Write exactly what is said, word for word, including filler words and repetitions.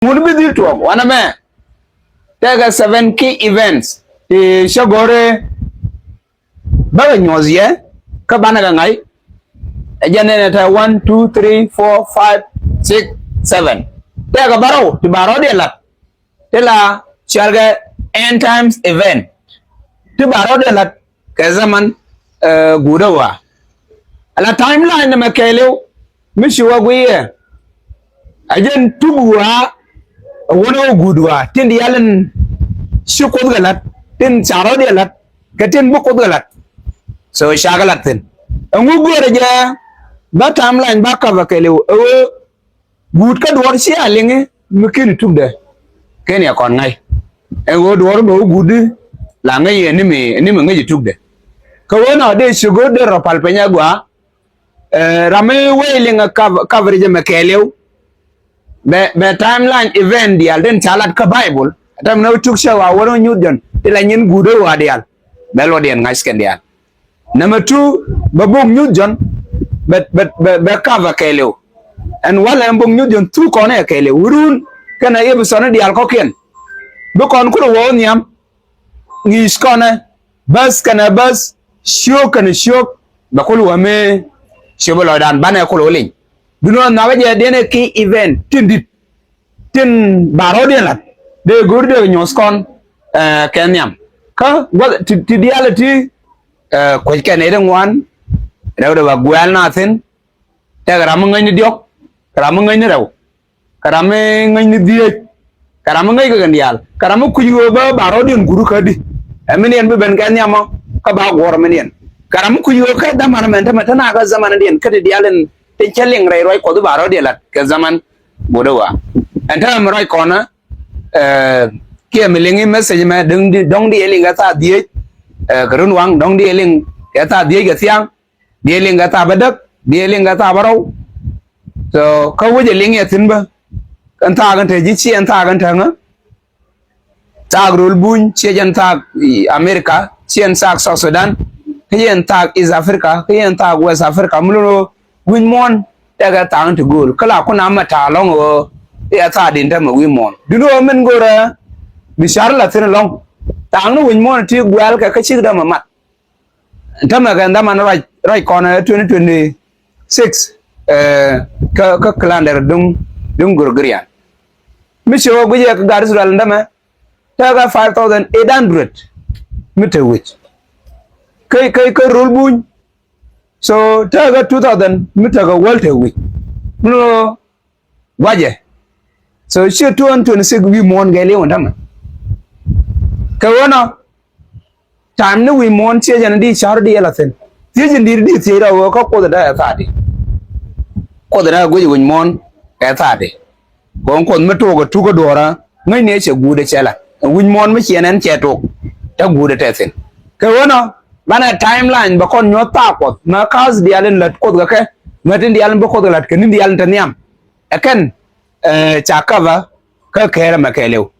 Ŋut bi dhil tuɔɔk wanɛ mɛ. Tɛkɛ seven key events ti cä go̱rɛ bäkɛ nyuɔth yɛ kä banɛ kɛ ŋa̱c. Ɛ jɛn nɛnɛ tɛ one, two, three, four, five, six, seven. Tɛkɛ bärɔw ti ba rɔɔdiɛn la̱t ti la cɔalkɛ end times event. Ti ba rɔɔdiɛn la̱t kɛ zaman, eh, guut ɛ ɣɔaa. Ala timeline nɛmɛ kɛɛliw mi ci wä guiyɛ. A jɛn tuk ɣɔaa, a wänɛ wä guut ɣɔaa tin diaal in ci Kuoth kɛ la̱t, tin ca rɔɔdiɛn la̱t kɛ tin bi Kuoth kɛ la̱t. So cakɛ la̱t thi̱n. Ɛŋu göörä jɛ bä timeline ba cover kɛɛliw, ɛ ɣöö guut kä duɔ̱ɔ̱r /cia liŋi mi /keni tukdɛ, /keni ɛ kɔn ŋa̱c. Ɛn ɣöö duɔ̱ɔ̱r bɛ wä guut di la ŋäc yɛ ni mi, ni mi ŋäc tukdɛ. Kä ɣöö nɔ dee ci go̱o̱r dee rɔ pal piny a gɔaa. Eh, ram mi wee liŋ a cover-, coverage ɛmɛ kɛɛliw. Bɛ, bɛ timeline event diaal tin ca lat kä Bible. Tɛm ni wä tuk cɛ wa wä ni nyuth jɔn ti la nyin guut ɛ ɣɔaa diaal. Bɛ luɔtdiɛn ŋa̱c kɛn diaal. Number two, bɛ bok nyuth jɔn, bɛ, bɛ, bɛ, bɛ cover kɛɛliw. Ɛn walɛ ɛn bok nyuth jɔn thuk kɔn ɛ kɛɛliw. Wurun kɛnɛ episode ni diaal kɔkiɛn. Bi kɔn kulɛ wä nhiam, ŋi̱i̱c kɔnɛ, bäth kɛnɛ bäth, ciök kɛnɛ ciök, bɛ kulɛ wä mi ciöp lɔcdan banɛ kulɛ wä liny. Duundɛ nhɔakä jɛ diɛn ɛ key event tin di̱t tin ba rɔɔdiɛn la̱t, dee go̱o̱r dee nyuɔ̱th kɔn, eh, kɛ nhiam. Kä gua̱th ti, ti diaal ti, eh, kuec kɛn ɛ ti ŋuan, rɛwdɛ ba guɛ̈ɛ̈l na thi̱n, tɛkɛ ram mi ŋäcni diɔ̱k, kɛ ram mi ŋäcni rɛw, kɛ ram mi ŋäcni dhieec, kɛ ram mi ŋäc kɛ kɛn diaal, kɛ ram mi kui̱c ɣöö bä ba rɔɔdiɛn guut kä di. Ɛ miniɛn bi ben kɛ nhiam ɔ, kä ba guɔ̱ɔ̱r miniɛn. Kɛ ram mi kui̱c ɣöö kɛ dhaman mɛn tämɛ te na kä dhamandiɛn kä ti diaal in tin cä liŋ rɛy ruac Kuɔth ba rɔɔdiɛn la̱t kɛ dhaman guut ɛ ɣɔaa. Ɛn tämɛ mi ruac kɔnä, eh, kiɛ mi liŋ i̱ message mɛ dɔ̱ŋ di, dɔ̱ŋ di ɛ liŋ kɛ thaa dhieec, eh, kɛ run waŋ, dɔ̱ŋ di ɛ liŋ kɛ thaa dhieec kɛ thiaŋ, di ɛ liŋ kɛ thaa bädäk, di ɛ liŋ kɛ thaa bärɔw. So kä wec ɛ liŋ yɛ thi̱n bä. Ɛn thaak ɛn te ji̱ ci ɛn thaak ɛn te ŋä. Thaak röl buny, ciɛ jɛn thaak i America, ciɛ jɛn thaak South Sudan, kä ciɛ jɛn thaak East Africa, kä ciɛ jɛn thaak West Africa. Mi lo̱n ɣöö wi̱c muɔ̱ɔ̱n tɛkɛ thaak ni ti gööl. Kä la kun amɛ ta̱a̱ lɔ̱ŋ ɣöö i̱ ɛ thaak di̱n tämɛ wi̱c muɔ̱ɔ̱n. Duundɛ ɣöö min go̱rɛ bi ca̱r la thi̱n lɔ̱ŋ. Thaak ni wi̱c muɔ̱ɔ̱n ti guɛ̈ɛ̈l kɛ kä cik dämɛ mat. Tämɛ kɛ dhaman ruac, ruac kɔn ɛ twenty twenty-six, eh, kä, kä calendar duŋ, duŋ Gregorian. Mi ci wä guic ɛ kä gat Israel tämɛ, tekɛ five thousand eight hundred mi te wi̱c. Kä, kä, kä röl buny. So tekɛ two thousand mi tekɛ wäl te wi̱c. Mi lo guacɛ. So ciɛ two thousand twenty-six wi̱i̱ muɔ̱ɔ̱n gɛɛliw ɛn tämɛ. Kɛ ɣöö nɔ, time ni wi̱i̱ muɔ̱ɔ̱n ciɛ jɛn di ca̱r di ɛ la thi̱n. Thiec in di̱t di thiec rɔ ɣöö kä Kuoth ɛ dee ɛ thaat di. Kuoth ɛ dee ɛ guic wi̱c muɔ̱ɔ̱n ɛ thaat di. Kɔn Kuoth mi tok ɛ tuk ɛ duɔ̱ɔ̱rä, ŋäcni ɛ cɛ guut ɛ cɛ la. Wi̱c muɔ̱ɔ̱n mi ciɛ nɛn cɛ tok, te guut ɛ te thi̱n. Kɛ ɣöö nɔ, banɛ timeline bɛ kɔn nyuɔ̱th thaak Kuɔth, mɛ ka̱a̱th diaal in lät Kuoth kɛ kɛ, mɛ tin diaal in bi Kuoth kɛ lät kɛ ni̱n diaal in te nhiam. Ɛ kɛn, eh, ca cover kä kɛɛr ɛmɛ kɛɛliw.